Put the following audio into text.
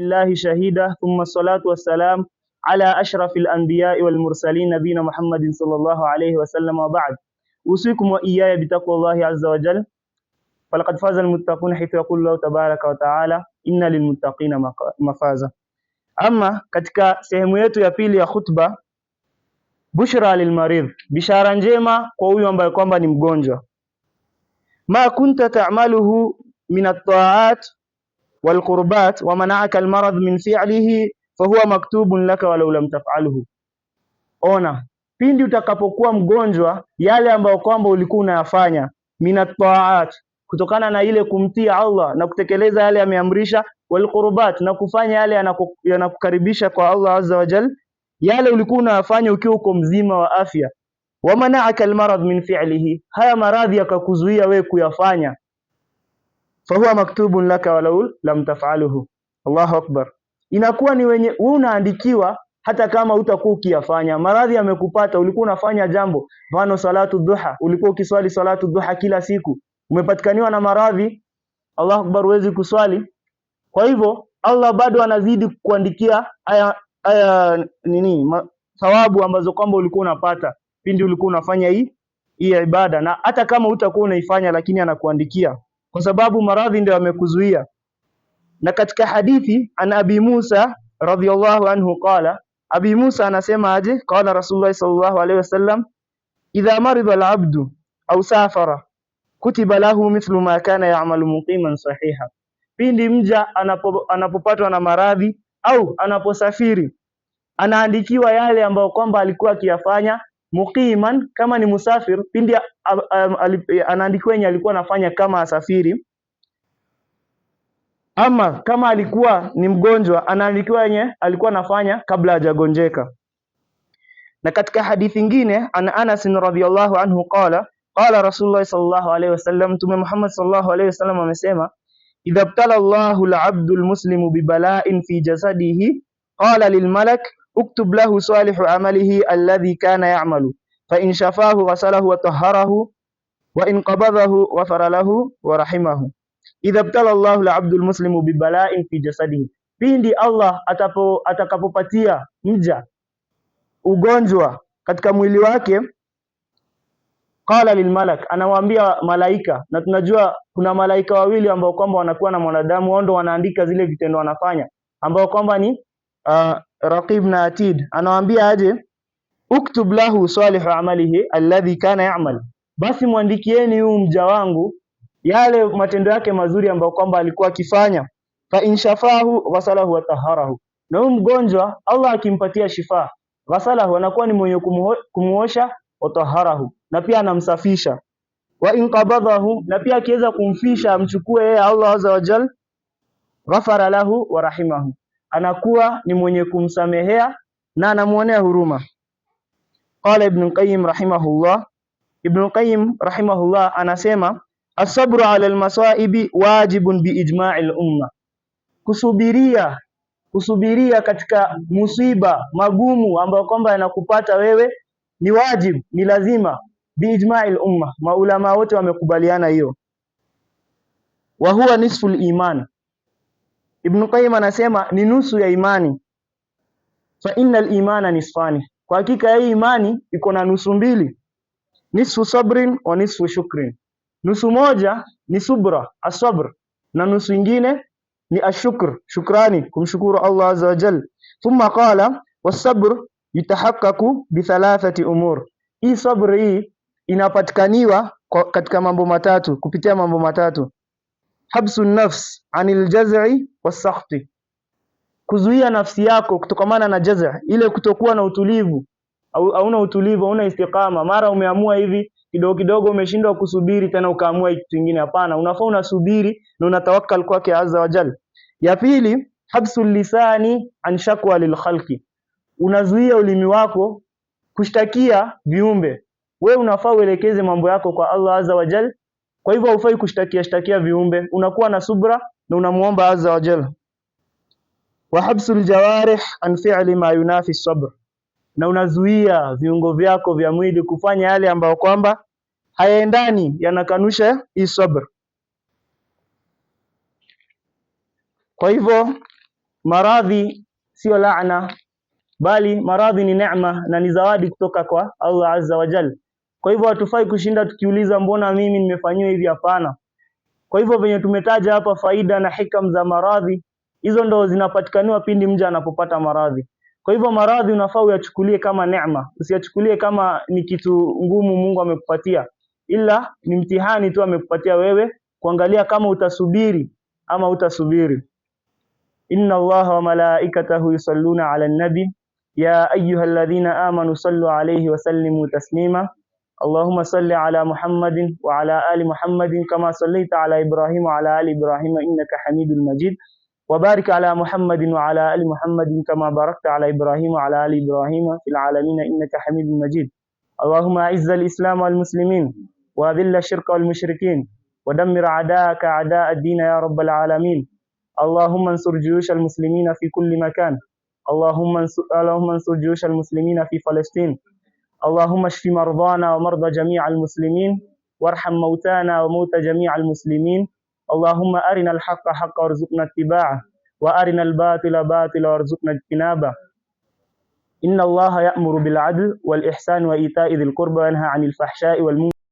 Billahi shahida thumma salatu wassalam ala ashrafil anbiya'i wal mursalin nabina Muhammadin sallallahu alayhi wasallam wa ba'd. Usikum wa iyaya bitaqwallahi azza wa jalla falaqad faza almuttaqun haythu yaqulu Allahu tabaraka wa ta'ala inna lilmuttaqina mafaza. Ama katika sehemu yetu ya pili ya khutba, bushra lilmaridh, bishara njema kwa huyu ambaye kwamba ni mgonjwa. Ma kunta ta'maluhu min at-ta'at walqurbat wa mana'aka almarad min fi'lihi fahuwa maktubun laka walau lam taf'alhu. Ona, pindi utakapokuwa mgonjwa, yale ambayo kwamba ulikuwa unayafanya min at-ta'at, kutokana na ile kumtii Allah na kutekeleza yale ameamrisha, walqurbat, na kufanya yale yanakukaribisha kwa Allah azza wa jal, yale ulikuwa unayafanya ukiwa uko mzima wa afya. Wa mana'aka almarad min fi'lihi, haya maradhi yakakuzuia wewe kuyafanya, fahuwa maktubun laka walau lam taf'aluhu. Allahu akbar. Inakuwa ni wenye wewe unaandikiwa hata kama utakuwa ukiyafanya. Maradhi yamekupata, ulikuwa unafanya jambo, mfano salatu duha, ulikuwa ukiswali salatu duha kila siku, umepatikaniwa na maradhi, Allahu akbar, huwezi kuswali. Kwa hivyo Allah bado anazidi kuandikia haya haya nini thawabu ambazo kwamba ulikuwa unapata pindi ulikuwa unafanya hii ibada, na hata kama utakuwa unaifanya, lakini anakuandikia kwa sababu maradhi ndio yamekuzuia. Na katika hadithi an Abi Musa radhiyallahu anhu qala, Abi Musa anasema aje? Qala Rasulullah sallallahu alaihi wasallam, idha marida al-abdu au safara kutiba lahu mithlu ma kana ya'malu muqiman sahiha, pindi mja anapopatwa na maradhi au anaposafiri anaandikiwa yale ambayo kwamba alikuwa akiyafanya muqiman, kama ni musafir, pindi anaandikiwa yenye alikuwa anafanya kama asafiri, ama kama alikuwa ni mgonjwa anaandikiwa yenye alikuwa anafanya kabla hajagonjeka. Na katika hadithi nyingine, an Anas radhiyallahu anhu qala qala Rasulullah sallallahu alayhi wasallam, Mtume Muhammad sallallahu alayhi wasallam amesema, idha ibtala Allahu al-abdu al-muslimu bibala'in fi jasadihi qala lilmalak uktub lahu salihu amalihi alladhi kana ya'malu fa in shafahu ghasalahu wa tahharahu wa in qabadahu ghafara lahu wa rahimahu. Idha ibtala Allahu al-abdu al-muslimu bibala'in fi jasadihi, pindi Allah atakapopatia mja ugonjwa katika mwili wake, qala lilmalak, anawaambia malaika. Na tunajua kuna malaika wawili ambao kwamba wanakuwa na mwanadamu, wao ndo wanaandika zile vitendo wanafanya, ambao kwamba ni raqib na atid. Anawaambia aje? Uktub lahu salihu amalihi alladhi kana ya'mal, basi mwandikieni huyu mja wangu yale matendo yake mazuri ambayo kwamba alikuwa akifanya. Fa in shafahu ghasalahu wa taharahu, na huyu mgonjwa Allah akimpatia shifa, ghasalahu, anakuwa ni mwenye kumuosha, wa taharahu, na pia anamsafisha. Wa in qabadahu, na pia akiweza kumfisha amchukue yeye Allah azza wa jal, ghafara lahu wa rahimahu, anakuwa ni mwenye kumsamehea na anamuonea huruma. Qala Ibn Qayyim rahimahullah, Ibn Qayyim rahimahullah anasema asabru ala almasaibi wajibun biijma'i al-umma, kusubiria katika musiba magumu ambayo kwamba yanakupata wewe ni wajib, ni lazima, biijma'i al-umma, maulama wote wamekubaliana hiyo. Wa huwa nisfu al-iman, Ibn Qayyim anasema ni nusu ya imani. Fa innal imana nisfani, kwa hakika hii imani iko na nusu mbili, nisfu sabrin wa nisfu shukrin. Nusu moja ni subra, asabr, na nusu ingine ni ashukr, shukrani, kumshukuru Allah azza wa jal. Thumma qala wasabr yutahaqqaqu bi thalathati umur, hii sabr hii inapatikaniwa katika mambo matatu, kupitia mambo matatu: habsu nafs anil jaz'i wasakhti, kuzuia nafsi yako kutokamana na jaza, ile kutokuwa na utulivu, hauna utulivu, hauna istiqama. Mara umeamua hivi kidogo kidogo, umeshindwa kusubiri tena ukaamua kitu kingine. Hapana, unafaa unasubiri na unatawakkal kwake azza wa jal. Ya pili, habsu lisani an shakwa lil khalqi, unazuia ulimi wako kushtakia viumbe. We unafaa uelekeze mambo yako kwa Allah azza wa jal. Kwa hivyo haufai kushtakia shtakia viumbe, unakuwa na subra na unamuomba azza wa jal. Wa habsul jawarih an fi'li ma yunafi sabr, na unazuia viungo vyako vya mwili kufanya yale ambayo kwamba hayaendani, yanakanusha hii sabr. Kwa hivyo Maradhi sio laana, bali maradhi ni neema na ni zawadi kutoka kwa Allah azza wa jal. Kwa hivyo hatufai kushinda tukiuliza mbona mimi nimefanyiwa hivi? Hapana. Kwa hivyo venye tumetaja hapa faida na hikam za maradhi, hizo ndo zinapatikaniwa pindi mja anapopata maradhi. Kwa hivyo maradhi unafaa uyachukulie kama neema, usiyachukulie kama ni kitu ngumu Mungu amekupatia, ila ni mtihani tu amekupatia wewe kuangalia kama utasubiri ama utasubiri. Inna Allaha wa malaikatahu yusalluna ala nabi ya ayyuha alladhina amanu sallu alayhi wa sallimu taslima Allahumma salli ala Muhammadin wa ala ali Muhammadin kama sallaita ala Ibrahim wa ala ali Ibrahim innaka Hamidul Majid wa barik ala Muhammadin wa ala ali Muhammadin kama barakta ala Ibrahim wa ala ali Ibrahim fil alamin innaka Hamidul Majid. Allahumma a'izz al-islam wal muslimin wa adhill ash-shirka wal mushrikin wa dammir a'daaka a'daa ad-din ya rabbal alamin. Allahumma ansur juyush al-muslimina fi kulli makan. Allahumma ansur juyush al-muslimina fi Palestine. اللهم اشف مرضانا ومرضى جميع المسلمين وارحم موتانا وموتى جميع المسلمين. اللهم أرنا الحق حقا وارزقنا اتباعه وأرنا الباطل باطلا وارزقنا اجتنابه. إن الله يأمر بالعدل والإحسان وإيتاء ذي القربى وينهى عن الفحشاء والمنكر.